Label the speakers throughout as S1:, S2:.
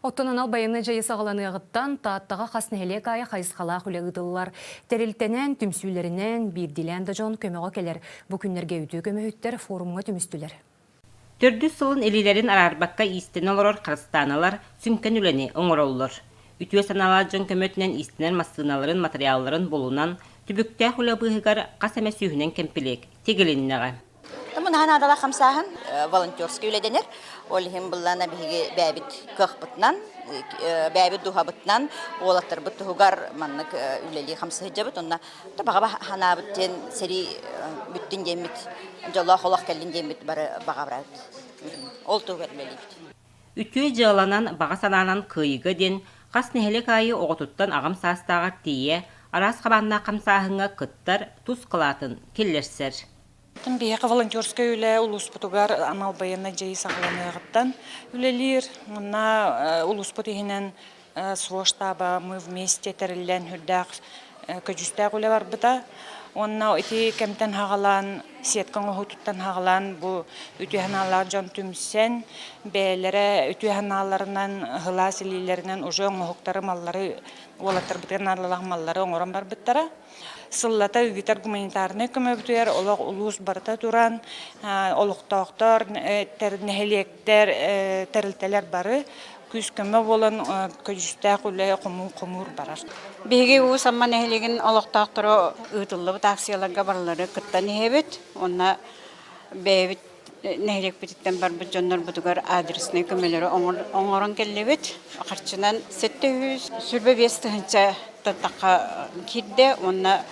S1: Оттон анал байыаннай дьайыы саҕаланыаҕыттан Тааттаҕа хас нэһилиэк аайы хайысхалаах үлэ ыытыллар. Тэрилтэнэн, түмсүүлэринэн, биирдиилээн да дьон көмөҕө кэлэр. Бу күннэргэ үтүө көмөһүттэр форумҥа түмүстүлэр.
S2: Төрдүс сылын илиилэрин араарбакка иистэнэ олорор Харыстааналар сүҥкэн үлэни оҥороллор. Үтүө санаалаах дьон көмөтүнэн иистэнэр массыыналарын матырыйаалларын булунан, түбүктээх үлэ быыһыгар хас эмэ сүүһүнэн кэмпилиэк тигилиннэҕэ.
S3: Мунаһан аадалаах хамсааһын волонтерскай үлэ дэнэр. Ол иһин быллана биһиги бэйэбит кыахпытынан, бэйэбит дууһабытынан уолаттарбыт туһугар маннык үлэлии хамсыһыдьабыт. Онно баҕа санаабыт диэн сэрии бүттүн диэммит, дьоллоох олох кэллин диэммит бары баҕабырабыт. Ол туһугар үлэлиибит.
S2: Үтүө дьыаланан, баҕа санаанан кыайыыга диэн хас нэһилиэк аайы оҕотуттан аҕам саастааҕар тиийэ араас хабааннаах хамсааһыҥҥа кыттар тус кылаатын киллэрсэр.
S4: Биһиэхэ волонтерскай үлэ улууспутугар анал байыаннай дьайыы саҕаланыаҕыттан үлэлиир. Манна улууспут иһинэн СВО штаба «Мы вместе» тэриллэн сүрдээх көдьүүстээх үлэ барбыта. Уонна ити кэмтэн саҕалаан, сетка оҥоһуутуттан саҕалаан бу үтүө санаалаах дьон түмсэн, бэйэлэрэ үтүө санааларынан, сылаас илиилэринэн уже оҥоһуктары, маллары, уолаттарбытыгар наадалаах маллары оҥорон барбыттара. Сыллата ыытар гуманитарнай көмөбүтүгэр олох улуус барыта туран, олохтоохтор, нэһилиэктэр, тэрилтэлэр бары күүс-көмө буолан көдьүүстээх үлэ хомуур барар.
S5: Биһиги Уус Амма нэһилиэгин олохтоохторо ыытыллыбыт акцияларга барылары кыттан иһэбит. Уонна бэйэбит нэһилиэкпититтэн барбыт дьоннорбутугар адреснай көмөлөрү оҥорон кэллибит. Харчынан 725 тыһыынча тахха киирдэ уонна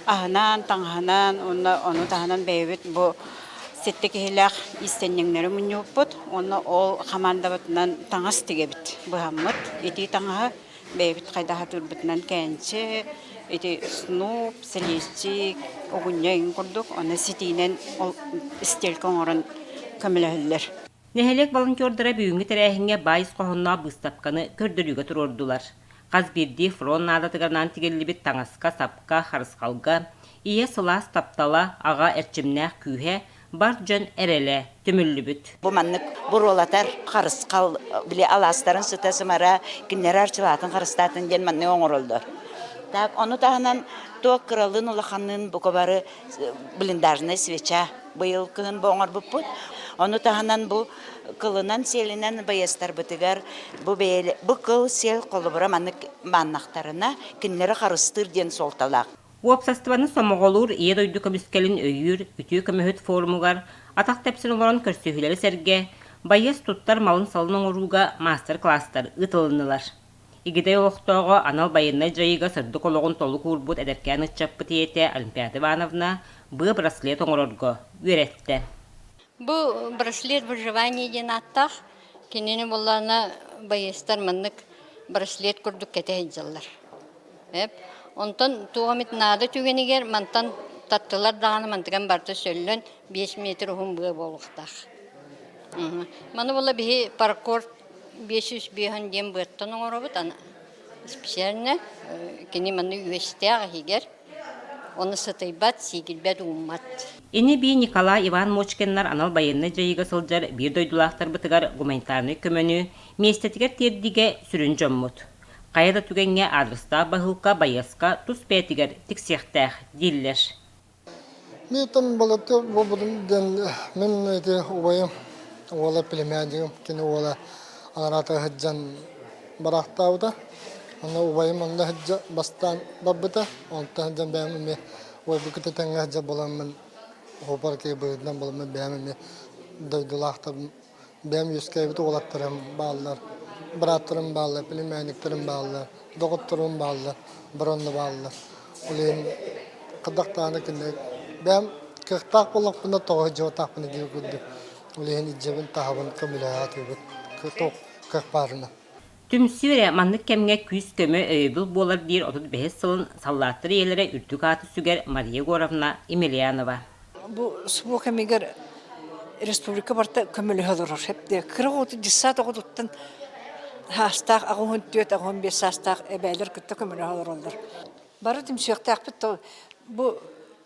S5: аһынан, таҥаһынан уонна ону таһынан бэйэбит бу сэттэ киһилээх иистэнньэҥнэри мунньубуппут уонна ол хамаандабытынан таҥас тигэбит быһаммыт. Итии таҥаһы бэйэбит хайдах атыырбытынан кээнчи, ити снуп, сэлиэччик, угунньа эҥин курдук, ону ситиинэн ол стелька оҥорон көмөлөһөллөр.
S2: Нэһилиэк волонтердара бүгүҥҥү тэрээһиҥҥэ баай ис хоһоонноох быыстапканы көрдөрүүгэ туруордулар. Хас биирдии фронт наадатыгар анаан тигиллибит таҥаска-сапка, харысхалга ийэ сылаас таптала, аҕа эрчимнээх күүһэ, бар дьон эрэлэ түмүллүбүт.
S3: Бу маннык буруолатар харысхал били алаастарын сыта-сымара кинилэри арчылаатын харыстаатын диэн маннык оҥороллор. Так, ону таһынан туох кыралыын улаханныын бука бары блиндажная свеча быйыл кыһын бу оҥорбуппут. Ону таһынан бу кылынан сиэлинэн байыастарбытыгар бу бэйэлэ бу кыл сиэл холобура маннык мааннахтарына кинилэри харыстыыр диэн суолталаах.
S2: Уопсастыбаны сомоҕолуур Ийэ дойду көмүскэлин өйүүр үтүө көмөһүт форумугар атах тэпсэн олорон көрсүһүүлэри сэргэ, байыас туттар малын-салын оҥорууга маастар-кылаастар ыытылыннылар. Игидэй олохтооҕо анал байыаннай дьайыыга сырдык олоҕун толук уурбут эдэркээн ыччаппыт ийэтэ Олимпиада Ивановна быа браслет оҥорорго үөрэттэ.
S6: Бу браслет выживания диэн ааттаах. Кинини буллаҕына байыастар маннык браслет курдук кэтэ сылдьаллар. Эп. Онтон туох эмит наада түгэнигэр мантан таттылар даҕаны мантыган барыта сөллөн 5 метр уһун быа буолуохтаах. Маны була биһи паркур 505 диэн быаттан оҥоробут аны специально кини манна үөстээх иһигэр оны сытыйбат, сиигирбэт, ууммат.
S2: Ини-бии Николай Иван Мочкиннар анал байыаннай дьайыыга сылдьар биир дойдулаахтарбытыгар гуманитарнай көмөнү миэстэтигэр тиэрдиигэ сүрүн дьоммут. Хайа да түгэҥҥэ аадырыстаах баһыылка байыаска тус бэйэтигэр тиксиэхтээх дииллэр.
S7: Мин балыктыы буолбутум диэн мин ити убайым уола племяннигым кини уола анараата сылдьан бараахтаабыта. Онно убайым онно сылдьа бастаан барбыта. Онтон сылдьан бэйэм эмиэ убайбын кытта тэҥҥэ сылдьар буоламмын уһупар киһи быһыытынан буоламмын бэйэм эмиэ дойдулаахтарбын Бэйэм үөскээбит уолаттарым бааллар, бырааттарым бааллар, племянниктарым бааллар, доҕотторум бааллар, бары онно бааллар. Ол иһин хайдах даҕаны кинилэр бэйэм кыахтаах буоллахпына тоҕо сылдьыбатахпына диир курдук. Ол иһин илдьэбин таһабын көмөлөһө сатыыбыт кыах баарына.
S2: Түмсүү эрэ маннык кэмҥэ күүс-көмө, өйөбүл буолар диир 35 сылын саллааттар ийэлэрэ үрдүк ааты сүгэр Мария Егоровна Емельянова.
S8: Бу СВО кэмигэр республика барыта көмөлөһө олорор. Кыра оҕоту дьыссаат оҕотуттан саастаах 84, 85 саастаах эбээлэр кытта көмөлөһө олороллор. Бары түмсүөхтээхпит бу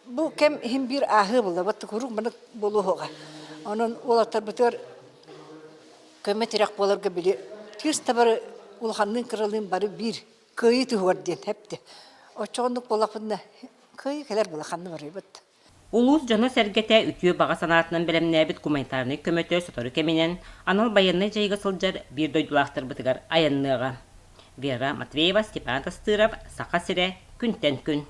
S8: бу кэм иһин биир ааһыы буолла. Бат куруук маннык буолуоҕа. Онон уолаттарбытыгар көмө тирэх буоларга били Артист да бары улаханныын кыралыын бары биир кыайыы туһугар диэн эпти. Оччоҕуннук буоллахпытына кыайыы кэлэр булаханны барыйбыт.
S2: Улуус дьоно-сэргэтэ үтүө баҕа санаатынан бэлэмнээбит гуманитарнай көмөтө сотору кэминэн анал байыаннай дьайыыга сылдьар биир дойдулаахтарбытыгар айанныаҕа. Вера Матвеева, Степан Тастыров, Саха сирэ, күнтэн күн.